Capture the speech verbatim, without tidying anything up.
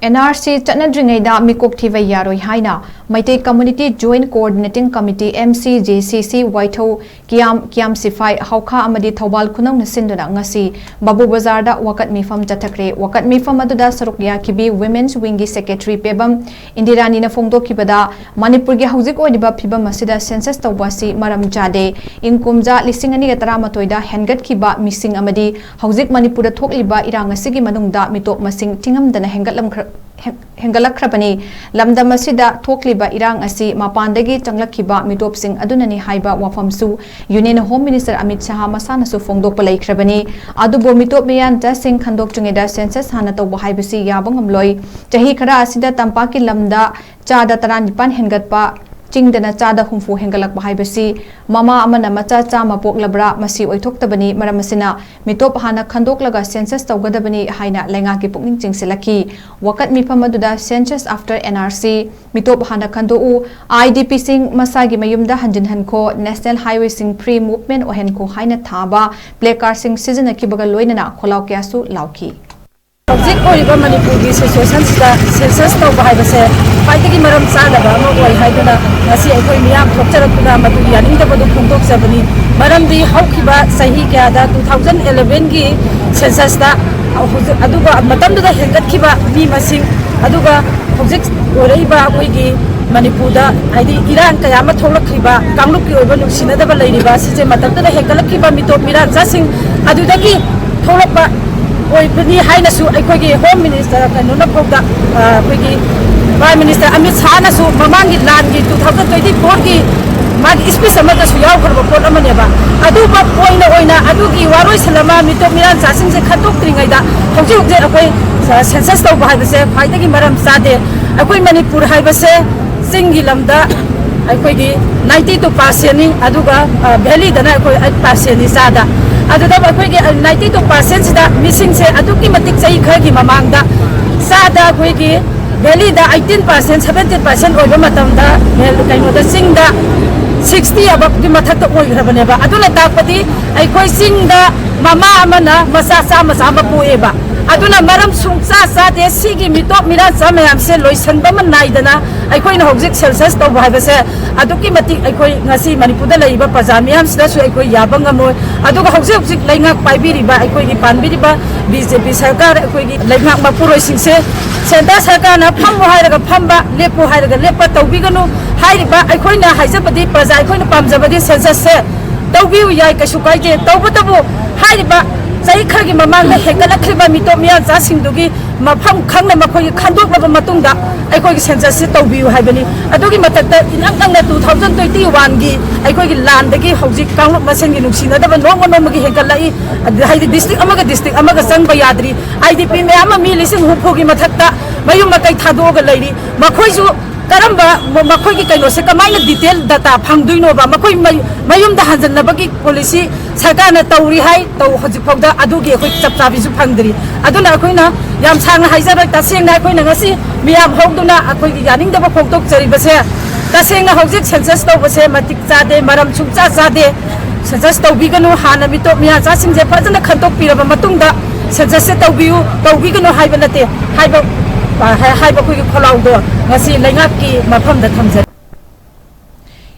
And R C ꯆꯠꯅꯗ꯭ꯔꯤꯉꯩꯗ ꯃꯤꯀꯣꯛ ꯊꯤꯕ ꯌꯥꯔꯣꯏ ꯍꯥꯏꯅ Meitei community joint coordinating committee, M C J ꯁꯤ ꯁꯤ, ꯋꯥꯏꯊꯧ, ꯀꯤꯌꯥꯝ, ꯀꯤꯌꯥꯝ ꯁꯤꯐꯥꯏ, ꯍꯥꯎꯈꯥ ꯑꯃꯗꯤ ꯊꯧꯕꯥꯜ ꯈꯨꯅꯧꯅ ꯁꯤꯟꯗꯨꯅ ꯉꯁꯤ ꯕꯥꯕꯨ ꯕꯖꯥꯔꯗ ꯋꯥꯀꯠ ꯃꯤꯐꯝ ꯆꯠꯊꯈ꯭ꯔꯦ꯫ ꯋꯥꯀꯠ ꯃꯤꯐꯝ ꯑꯗꯨꯗ ꯁꯔꯨꯛ ꯌꯥꯈꯤꯕꯤ ꯋꯤꯃꯦꯟꯁ ꯋꯤꯡꯒꯤ ꯁꯦꯀ꯭ꯔꯦꯇꯔꯤ ꯄꯦꯕꯝ ꯏꯟꯗꯤꯔꯥꯅꯤꯅ ꯐꯣꯡꯗꯣꯛꯈꯤꯕꯗ, ꯃꯅꯤꯄꯨꯔꯒꯤ ꯍꯧꯖꯤꯛ ꯑꯣꯏꯔꯤꯕ ꯐꯤꯕꯝ ꯑꯁꯤꯗ ꯁꯦꯟꯁꯁ ꯇꯧꯕ ꯑꯁꯤ ꯃꯔꯝ ꯆꯥꯗꯦ꯫ ꯏꯪ ꯀꯨꯝꯖꯥ ꯂꯤꯁꯤꯡ ꯑꯅꯤꯒ ꯇꯔꯥꯃꯥꯊꯣꯏꯗ ꯍꯦꯟꯒꯠꯈꯤꯕ ꯃꯤꯁꯤꯡ ꯑꯃꯗꯤ ꯍꯧꯖꯤꯛ ꯃꯅꯤꯄꯨꯔꯗ ꯊꯣꯛꯂꯤꯕ ꯏꯔꯥꯡ ꯑꯁꯤꯒꯤ ꯃꯅꯨꯡꯗ ꯃꯤꯇꯣꯞ ꯃꯁꯤꯡ ꯊꯤꯉꯝꯗꯅ ꯍꯦꯟꯒꯠꯂꯝꯈ꯭ꯔ-, ꯍꯦꯟ-, ꯍꯦꯟꯒꯠꯂꯛꯈ꯭ꯔꯕꯅꯤ꯫ ꯂꯝꯗꯝ ꯑꯁꯤꯗ ꯊꯣꯛꯂꯤꯕ ꯏꯔꯥꯡ ꯑꯁꯤ ꯃꯄꯥꯟꯗꯒꯤ ꯆꯪꯂꯛꯈꯤꯕ ꯃꯤꯇꯣꯞꯁꯤꯡ ꯑꯗꯨꯅꯅꯤ ꯍꯥꯏꯕ ꯋꯥꯐꯝꯁꯨ ꯌꯨꯅꯤꯌꯟ ꯍꯣꯝ ꯃꯤꯅꯤꯁꯇꯔ ꯑꯃꯤꯠ ꯁꯍꯥ ꯃꯁꯥꯅꯁꯨ ꯐꯣꯡꯗꯣꯛꯄ ꯂꯩꯈ꯭ꯔꯕꯅꯤ꯫ ꯑꯗꯨꯕꯨ ꯃꯤꯇꯣꯞ ꯃꯤꯌꯥꯟꯆꯥꯁꯤꯡ ꯈꯟꯗꯣꯛꯇ꯭ꯔꯤꯉꯩꯗ ꯁꯦꯟꯁꯁ ꯍꯥꯟꯅ ꯇꯧꯕ ꯍꯥꯏꯕꯁꯤ ꯌꯥꯕ ꯉꯝꯂꯣꯏ꯫ ꯆꯍꯤ ꯈꯔ ꯑꯁꯤꯗ ꯇꯝꯄꯥꯛꯀꯤ ꯂꯝꯗ ꯆꯥꯗ ꯇꯔꯥꯅꯤꯄꯥꯟ ꯍꯦꯟꯒꯠꯄ, ꯆꯤꯡꯗꯅ ꯆꯥꯗ ꯍꯨꯝꯐꯨ ꯍꯦꯟꯒꯠꯂꯛꯄ ꯍꯥꯏꯕꯁꯤ ꯃꯃꯥ ꯑꯃꯅ ꯃꯆꯥ ꯆꯥꯝꯃ ꯄꯣꯛꯂꯕ꯭ꯔꯥ, ꯃꯁꯤ ꯑꯣꯏꯊꯣꯛꯇꯕꯅꯤ꯫ ꯃꯔꯝ ꯑꯁꯤꯅ ꯃꯤꯇꯣꯞ ꯍꯥꯟꯅ ꯈꯟꯗꯣꯛꯂꯒ ꯁꯦꯟꯁꯁ ꯇꯧꯒꯗꯕꯅꯤ ꯍꯥꯏꯅ ꯂꯩꯉꯥꯛꯀꯤ ꯄꯨꯛꯅꯤꯡ ꯆꯤꯡꯁꯤꯜꯂꯛꯈꯤ꯫ ꯋꯥꯀꯠ ꯃꯤꯐꯝ ꯑꯗꯨꯗ "Census after N R C", "ꯃꯤꯇꯣꯞ ꯍꯥꯟꯅ ꯈꯟꯗꯣꯛꯎ", "ꯑꯥꯏ ꯗꯤ ꯄꯤꯁꯤꯡ ꯃꯁꯥꯒꯤ ꯃꯌꯨꯝꯗ ꯍꯟꯖꯤꯟꯍꯟꯈꯣ", "National Highwayꯁꯤꯡ Free Movement ꯑꯣꯏꯍꯟꯈꯣ" ꯍꯥꯏꯅ ꯊꯥꯕ ꯄ꯭ꯂꯦ ꯀꯥꯔꯗꯁꯤꯡ ꯁꯤꯖꯤꯟꯅꯈꯤꯕꯒ ꯂꯣꯏꯅꯅ ꯈꯣꯜꯂꯥꯎ ꯀꯌꯥꯁꯨ ꯂꯥꯎꯈꯤ꯫ ꯍꯧꯖꯤꯛ ꯑꯣꯏꯔꯤꯕ ꯃꯅꯤꯄꯨꯔꯒꯤ ꯁꯤꯆꯨꯋꯦꯁꯟꯁꯤꯗ ꯁꯦꯟꯁꯁ ꯇꯧꯕ ꯍꯥꯏꯕꯁꯦ ꯈ꯭ꯋꯥꯏꯗꯒꯤ ꯃꯔꯝ ꯆꯥꯗꯕ ꯑꯃ ꯑꯣꯏ ꯍꯥꯏꯗꯨꯅ ꯉꯁꯤ ꯑꯩꯈꯣꯏ ꯃꯤꯌꯥꯝ ꯊꯣꯛꯆꯔꯛꯇꯨꯅ ꯃꯗꯨꯒꯤ ꯌꯥꯅꯤꯡꯗꯕꯗꯨ ꯐꯣꯡꯗꯣꯛꯆꯕꯅꯤ꯫ ꯃꯔꯝꯗꯤ ꯍꯧꯈꯤꯕ ꯆꯍꯤ ꯀꯌꯥꯗ, two thousand elevenꯒꯤ ꯁꯦꯟꯁꯁꯇ, ꯍꯧꯖꯤꯛ, ꯑꯗꯨꯒ ꯃꯇꯝꯗꯨꯗ ꯍꯦꯟꯒꯠꯈꯤꯕ ꯃꯤ ꯃꯁꯤꯡ, ꯑꯗꯨꯒ ꯍꯧꯖꯤꯛ ꯑꯣꯏꯔꯛꯏꯕ ꯑꯩꯈꯣꯏꯒꯤ ꯃꯅꯤꯄꯨꯔꯗ, ꯍꯥꯏꯗꯤ, ꯏꯔꯥꯡ ꯀꯌꯥ ꯑꯃ ꯊꯣꯛꯂꯛꯈꯤꯕ, ꯀꯥꯡꯂꯨꯞꯀꯤ ꯑꯣꯏꯕ ꯅꯨꯡꯁꯤꯅꯗꯕ ꯂꯩꯔꯤꯕ ꯑꯁꯤꯁꯦ, ꯃꯇꯝꯗꯨꯗ ꯍꯦꯟꯒꯠꯂꯛꯈꯤꯕ ꯃꯤꯇꯣꯞ ꯃꯤꯔꯥꯡꯆꯥꯁꯤꯡ ꯑꯗꯨꯗꯒꯤ ꯊꯣꯛꯂꯛꯄ ꯑꯣꯏꯕꯅꯤ ꯍꯥꯏꯅꯁꯨ ꯑꯩꯈꯣꯏꯒꯤ ꯍꯣꯝ ꯃꯤꯅꯤꯁꯇꯔ ꯀꯩꯅꯣꯅ ꯐꯥꯎꯗ, ꯑ, ꯑꯩꯈꯣꯏꯒꯤ ꯄ꯭ꯔꯥꯏꯝ ꯃꯤꯅꯤꯁꯇꯔ ꯑꯃꯤꯠ ꯁꯍꯥꯅꯁꯨ ꯃꯃꯥꯡꯒꯤ ꯂꯥꯟꯒꯤ two thousand twenty-fourꯒꯤ ꯃꯥꯒꯤ ꯁ꯭ꯄꯤꯆ ꯑꯃꯗꯁꯨ ꯌꯥꯎꯈ꯭ꯔꯕ ꯄꯣꯠ ꯑꯃꯅꯦꯕ꯫ ꯑꯗꯨꯃꯛ ꯑꯣꯏꯅ ꯑꯣꯏꯅ ꯑꯗꯨꯒꯤ ꯋꯥꯔꯣꯏꯁꯤꯟ ꯑꯃ ꯃꯤꯇꯣꯞ ꯃꯤꯔꯥꯡꯆꯥꯁꯤꯡꯁꯦ ꯈꯟꯗꯣꯛꯇ꯭ꯔꯤꯉꯩꯗ ꯍꯧꯖꯤꯛ ꯍꯧꯖꯤꯛ ꯑꯩꯈꯣꯏ, ꯑ, ꯁꯦꯟꯁꯁ ꯇꯧꯕ ꯍꯥꯏꯕꯁꯦ ꯈ꯭ꯋꯥꯏꯗꯒꯤ ꯃꯔꯝ ꯆꯥꯗꯦ꯫ ꯑꯩꯈꯣꯏ ꯃꯅꯤꯄꯨꯔ ꯍꯥꯏꯕꯁꯦ ꯆꯤꯡꯒꯤ ꯂꯝꯗ ꯑꯩꯈꯣꯏꯒꯤ ninety two percentꯅꯤ, ꯑꯗꯨꯒ, ꯑ, ꯚꯦꯂꯤꯗꯅ ꯑꯩꯈꯣꯏ eight percentꯅꯤ ꯆꯥꯗ꯫ ꯑꯗꯨꯗ ꯑꯩꯈꯣꯏꯒꯤ, ꯑ, ninety two percentꯁꯤꯗ ꯃꯤꯁꯤꯡꯁꯦ ꯑꯗꯨꯛꯀꯤ ꯃꯇꯤꯛ ꯆꯍꯤ ꯈꯔꯒꯤ ꯃꯃꯥꯡꯗ ꯆꯥꯗ ꯑꯩꯈꯣꯏꯒꯤ valid eighteen percent, seventeen percent ꯑꯣꯏꯕ ꯃꯇꯝꯗ ꯚꯦ-, ꯀꯩꯅꯣꯗ, ꯆꯤꯡꯗ sixty ꯑꯕꯞꯀꯤ ꯃꯊꯛꯇ ꯑꯣꯏꯈ꯭ꯔꯕꯅꯦꯕ꯫ ꯑꯗꯨꯅ ꯇꯥꯛꯄꯗꯤ ꯑꯩꯈꯣꯏ ꯆꯤꯡꯗ ꯃꯃꯥ ꯑꯃꯅ ꯃꯆꯥ ꯆꯥꯝꯃ ꯆꯥꯝꯃ ꯄꯣꯛꯑꯦꯕ꯫ ꯑꯗꯨꯅ ꯃꯔꯝ ꯁꯨꯡꯆꯥ ꯆꯥꯗꯦ꯫ ꯁꯤꯒꯤ ꯃꯤꯇꯣꯞ ꯃꯤꯔꯥꯟꯆꯥ ꯃꯌꯥꯝꯁꯦ ꯂꯣꯏꯁꯟꯕ ꯑꯃ ꯅꯥꯏꯗꯅ ꯑꯩꯈꯣꯏꯅ ꯍꯧꯖꯤꯛ census ꯇꯧꯕ ꯍꯥꯏꯕꯁꯦ ꯑꯗꯨꯛꯀꯤ ꯃꯇꯤꯛ ꯑꯩꯈꯣꯏ ꯉꯁꯤ ꯃꯅꯤꯄꯨꯔꯗ ꯂꯩꯔꯤꯕ ꯄ꯭ꯔꯖꯥ ꯃꯤꯌꯥꯝꯁꯤꯗꯁꯨ ꯑꯩꯈꯣꯏ ꯌꯥꯕ ꯉꯝꯃꯣꯏ꯫ ꯑꯗꯨꯒ ꯍꯧꯖꯤꯛ ꯍꯧꯖꯤꯛ ꯂꯩꯉꯥꯛ ꯄꯥꯏꯕꯤꯔꯤꯕ ꯑꯩꯈꯣꯏꯒꯤ ꯄꯥꯟꯕꯤꯔꯤꯕ ꯕꯤ ꯖꯦ ꯄꯤ ꯁꯔꯀꯥꯔ, ꯑꯩꯈꯣꯏꯒꯤ ꯂꯩꯉꯥꯛ ꯃꯄꯨꯔꯣꯏꯁꯤꯡꯁꯦ ꯁꯦꯟꯇꯔ ꯁꯔꯀꯥꯔꯅ ꯐꯝꯃꯨ ꯍꯥꯏꯔꯒ ꯐꯝꯕ, ꯂꯦꯞꯄꯨ ꯍꯥꯏꯔꯒ ꯂꯦꯞꯄ ꯇꯧꯕꯤꯒꯅꯨ꯫ ꯍꯥꯏꯔꯤꯕ ꯑꯩꯈꯣꯏꯅ ꯍꯥꯏꯖꯕꯗꯤ, ꯄ꯭ꯔꯖꯥ ꯑꯩꯈꯣꯏꯅ ꯄꯥꯝꯖꯕꯗꯤ census ꯁꯦ ꯇꯧꯕꯤꯌꯨ ꯌꯥꯏ, ꯀꯩꯁꯨ ꯀꯥꯏꯗꯦ꯫ ꯇꯧꯕꯇꯕꯨ ꯍꯥꯏꯔꯤꯕ ꯆꯍꯤ ꯈꯔꯒꯤ ꯃꯃꯥꯡꯗ ꯍꯦꯟꯒꯠꯂꯛꯈꯤꯕ ꯃꯤꯇꯣꯞ ꯃꯤꯌꯥꯟꯆꯥꯁꯤꯡꯗꯨꯒꯤ ꯃꯐꯝ ꯈꯪꯅ ꯃꯈꯣꯏꯒꯤ ꯈꯟꯗꯣꯛꯂꯕ ꯃꯇꯨꯡꯗ ꯑꯩꯈꯣꯏꯒꯤ census ꯁꯦ ꯇꯧꯕꯤꯌꯨ ꯍꯥꯏꯕꯅꯤ꯫ ꯑꯗꯨꯒꯤ ꯃꯊꯛꯇ ꯏꯅꯛ ꯅꯛꯅ two thousand twenty one ꯒꯤ ꯑꯩꯈꯣꯏꯒꯤ ꯂꯥꯟꯗꯒꯤ ꯍꯧꯖꯤꯛ ꯀꯥꯡꯂꯨꯞ ꯃꯁꯦꯟꯒꯤ ꯅꯨꯡꯁꯤꯅꯗꯕ ꯅꯣꯡꯃ ꯅꯣꯡꯃꯒꯤ ꯍꯦꯟꯒꯠꯂꯛꯏ꯫ ꯑꯗ ꯍꯥꯏꯗꯤ district ꯑꯃꯒ district ꯑꯃꯒ ꯆꯪꯕ ꯌꯥꯗ꯭ꯔꯤ꯫ I D P ꯃꯌꯥꯝ ꯑꯃ ꯃꯤ ꯂꯤꯁꯤꯡ ꯍꯨꯝꯐꯨꯒꯤ ꯃꯊꯛꯇ ꯃꯌꯨꯝ ꯃꯀꯩ ꯊꯥꯗꯣꯛꯑꯒ ꯂꯩꯔꯤ꯫ ꯃꯈꯣꯏꯁꯨ ꯀꯔꯝꯕ ꯃ-, ꯃꯈꯣꯏꯒꯤ ꯀꯩꯅꯣꯁꯦ ꯀꯃꯥꯏꯅ detail data ꯐꯪꯗꯣꯏꯅꯣꯕ? ꯃꯈꯣꯏ ꯃꯌꯨꯝꯗ ꯍꯟꯖꯟꯅꯕꯒꯤ policy ꯁꯔꯀꯥꯔꯅ ꯇꯧꯔꯤ ꯍꯥꯏ, ꯇꯧ, ꯍꯧꯖꯤꯛ ꯐꯥꯎꯗ ꯑꯗꯨꯒꯤ ꯑꯩꯈꯣꯏ ꯆꯞ ꯆꯥꯕꯤꯁꯨ ꯐꯪꯗ꯭ꯔꯤ꯫ ꯑꯗꯨꯅ ꯑꯩꯈꯣꯏꯅ ꯌꯥꯝ ꯁꯥꯡꯅ ꯍꯥꯏꯖꯔꯣꯏ꯫ ꯇꯁꯦꯡꯅ ꯑꯩꯈꯣꯏꯅ ꯉꯁꯤ ꯃꯤꯌꯥꯝ ꯍꯧꯗꯨꯅ ꯑꯩꯈꯣꯏꯒꯤ ꯌꯥꯅꯤꯡꯗꯕ ꯐꯣꯡꯗꯣꯛꯆꯔꯤꯕꯁꯦ, ꯇꯁꯦꯡꯅ ꯍꯧꯖꯤꯛ census ꯇꯧꯕꯁꯦ ꯃꯇꯤꯛ ꯆꯥꯗꯦ, ꯃꯔꯝ ꯁꯨꯡꯆꯥ ꯆꯥꯗꯦ꯫ Census ꯇꯧꯕꯤꯒꯅꯨ, ꯍꯥꯟꯅ ꯃꯤꯇꯣꯞ ꯃꯤꯌꯥꯟꯆꯥꯁꯤꯡꯁꯦ ꯐꯖꯅ ꯈꯟꯗꯣꯛꯄꯤꯔꯕ ꯃꯇꯨꯡꯗ census ꯁꯦ ꯇꯧꯕꯤꯌꯨ, ꯇꯧꯕꯤꯒꯅꯨ ꯍꯥꯏꯕ ꯅꯠꯇꯦ꯫ ꯍꯥꯏꯕ, ꯍꯥꯏꯕ ꯑꯩꯈꯣꯏꯒꯤ ꯈꯣꯜꯂꯥꯎꯗꯣ ꯉꯁꯤ ꯂꯩꯉꯥꯛꯀꯤ ꯃꯐꯝꯗ ꯊꯝꯖꯔꯤ꯫